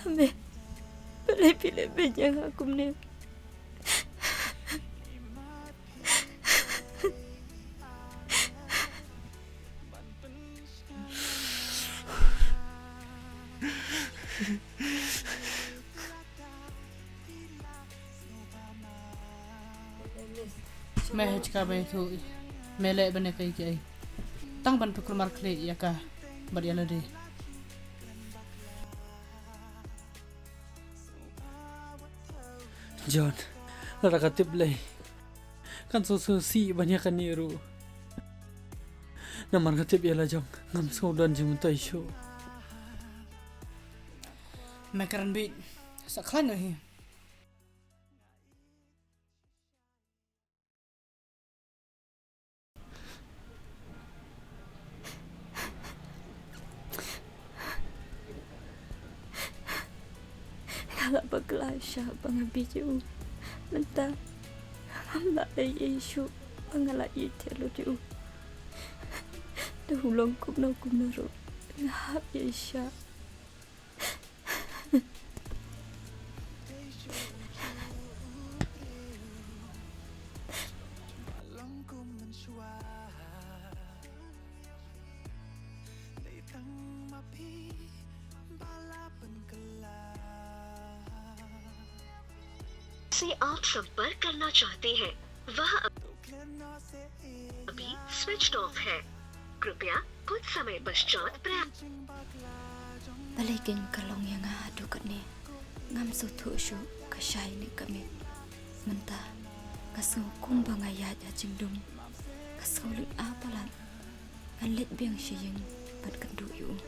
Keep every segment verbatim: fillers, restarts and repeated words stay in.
Me, balei phi leh beiñ ïa nga kumne? Me hajka me thu, me leh bane kai kai. Tang ban phi kulmar khlieh ïa ka bad ïa lade. John, lada ka tip lei, kan sngewsih ban ïa kane ruh. Namar ka tip ïa la jong, ngam sngewdon jingmyntoi shuh. Me kren beit, sa khlaiñ noh hi. Nga la bakla sha ba nga bit ïa u. Mynta ngam lah leh ei ei shuh ba nga la ïeit lut ïa u. Te u long kumno kumno ruh nga hap ïeit sha. से आप संपर्क करना चाहते हैं, वह अभी स्विच ऑफ है। कृपया कुछ समय पश्चात प्रयास। Balei kein ka long ïa nga haduh katne? Ngam sngewthuh shuh ka shai ne ka miet. Mynta nga sngew kumba nga ïaid ha jingdum. Nga sngew lyngngoh palat. Ngan leit biang sha ïing ban kynduh ïa u.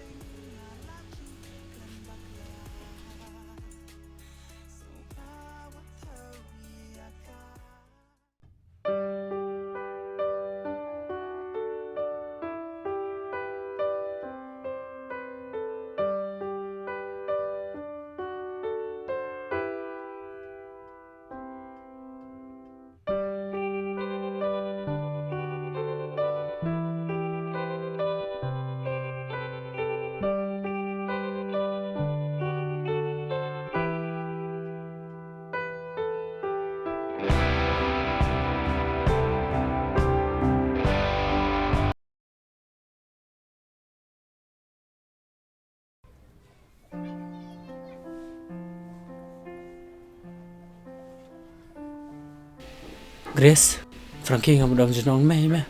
Grace, Frankie ngam dang jnong mei me.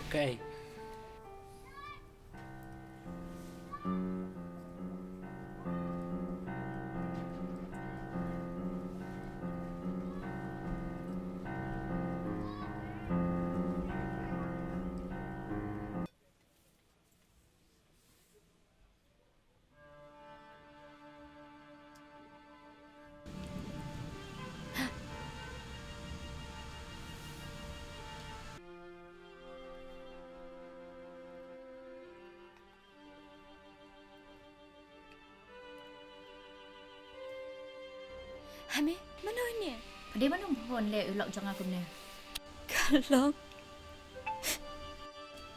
Kaei? Hame, mano ine? Pdeng mano phone leh u lok jong nga kumne? Ka long.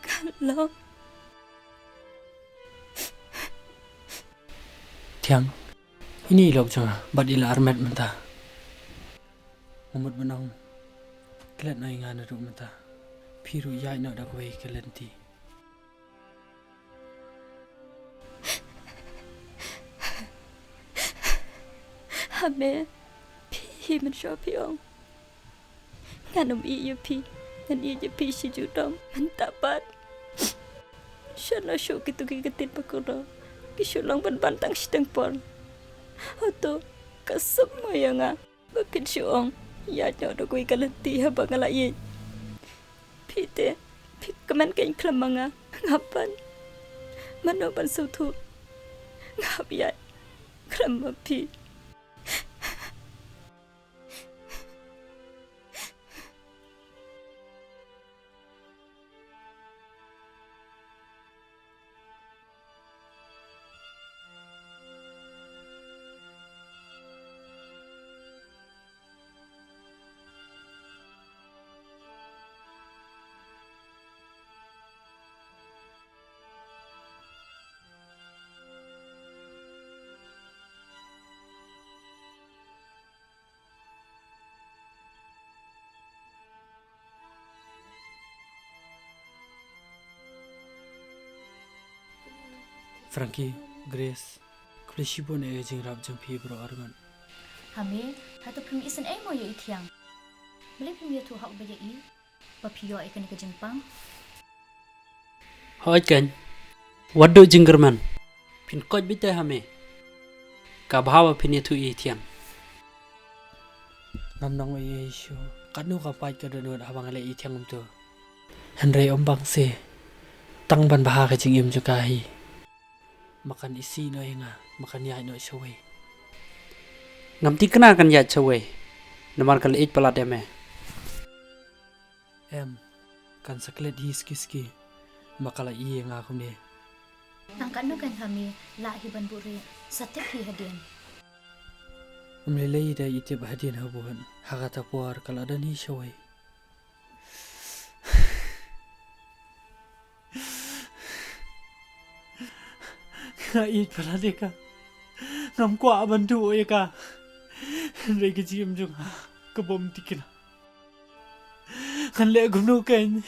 Ka long. Thiang, ine i lok jong nga bad i la armet mynta. Nga mut ban ong, klet noh ïa nga naduh mynta. Phi ruh ïaid noh da kawei ka lynti. Hame, phi hi mynshuwa phi ong ngan ym ïeit ïa phi, ngan ïeit ïa phi shi juh dong. Mynta pat shano shuh kito ki ktien ba kordor ki shu long ban ban tang shiteng por. Hato ka suk mo ïa nga ba phin shu ong ïaid noh da kawei ka lynti haba nga la ïeit? Phi te phi kmen kein khlem ma nga. Nga pat mano ban sngewthuh? Nga hap ïaid khlem ma phi. Frankie, Grace, khublei shibun ïa ka jingrap jong phi baroh arngut. Hame, hato phim isynei mo ïa i Thiang? Balei phim ïathuh hok ba ïa i? Ba phi ïoh ïa kane ka jingpang. Hooid kan. Wat duh jingkyrmen. Phin koit beit te Hame. Ka bha ba phin ïathuh ïa i Thiang. Ngam nang ïa i shu. Katno ka pait ka dohnud haba nga leh ïa i Thiang kumto. Hynrei ym bang seh. Tang ban bha ka jingim jong ka hi. Ma kan isih noh ïa nga, ma kan ïaid noh shawei. Ngam tip kane kan ïaid shawei. Namar ka la ïeit palat ïa me. Em, kan sa klet hi ski ski. Ma ka la ïeit ïa nga kumne. Tang katno kan Hame, lah hi ban buhrieh, sa tip hi hadien. Ym lei lei da i tip hadien ha bun, ha kata por ka la don hi shawei. Nga ïeit palat ïa ka. Ngam kwah ban duh ïa ka. Hynrei ka jingim jong nga ka bym thikna. Ngan leh kumno kein.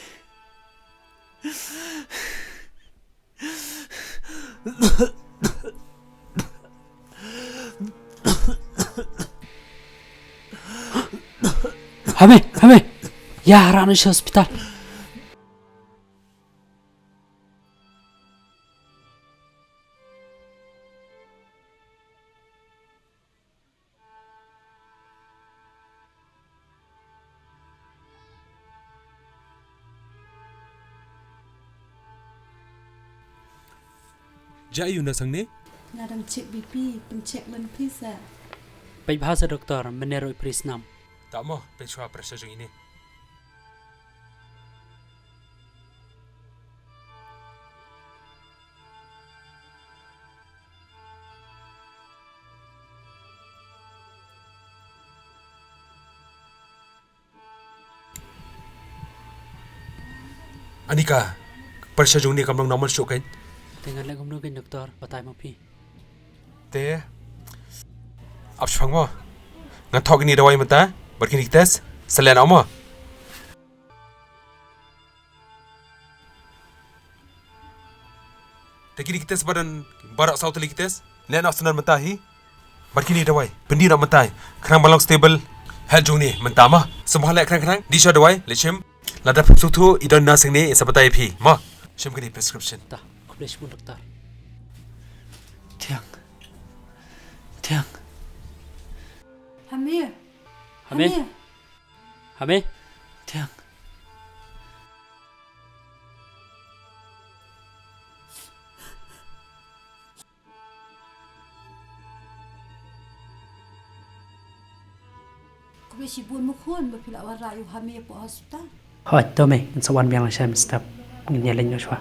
Hame, Hame. Ïa, rah noh sha hospital. Jia aiu na sangne? Nga dang check B P, pyncheck lynti sa. Peit bha sa doktor, mynne ruh i pris nam. Ta mo, peit shuwa pressure jong ine. Anika, pressure jong ine kam long normal shuh kein. Te ngan leh kumno kein doktor, batai ma phi. Te ap shipang mo. Ngan thoh kine dawai mynta bad kine ki test, sa leh noh mo. Te kine ki test ba don baroh saw tylli ki test, leh noh sa mynta hi. Bad kine dawai, pyndih noh mynta hi. Khnang ban long stable health jong ine mynta mo. Sngewbha leh khnang khnang, dih shuwa dawai, leit shim. Lada phi sngewthuh i don na sangne, in sa batai ïa phi mo. Shim kane prescription. Ta, khublei shibun doktor. Thiang. Thiang. Hame. Hame. Hame. Hame. Thiang. Khublei shibun mo khun, ba phi la wanrah ïa u Hame hapoh hospital. Hooid, to me, ngin sa wan biang lashai mynstep. Ngin ïa leit noh shuwa.